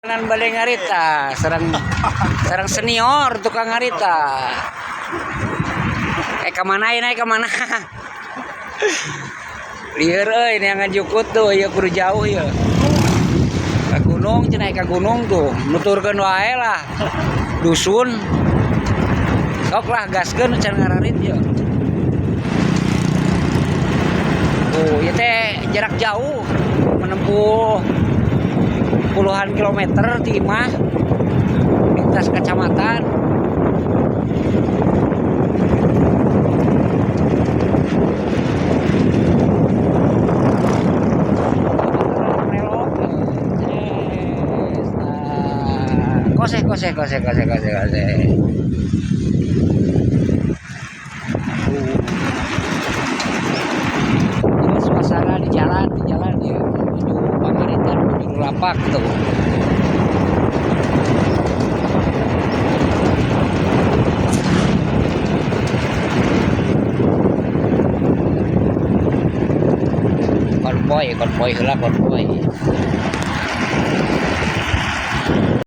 Nan balik ngarita, sareng sareng senior tukang ngarita. Eh, kemana ini, kemana? Lieur euy, neangan jukut tuh, ya kudu jauh ya. Ka gunung cenah, ka gunung tuh, nuturkeun wae lah. Dusun. Sok lah, gaskeun can ngararit ya. Tuh, ieu teh jarak jauh, menempuh puluhan kilometer ti imah, lintas kecamatan. Kose kose kose kose kose kose. Tuh. Ini suasana di jalan ya, menuju Pangaritan, menuju lapak tuh. Konvoy, konvoy heula, konvoy.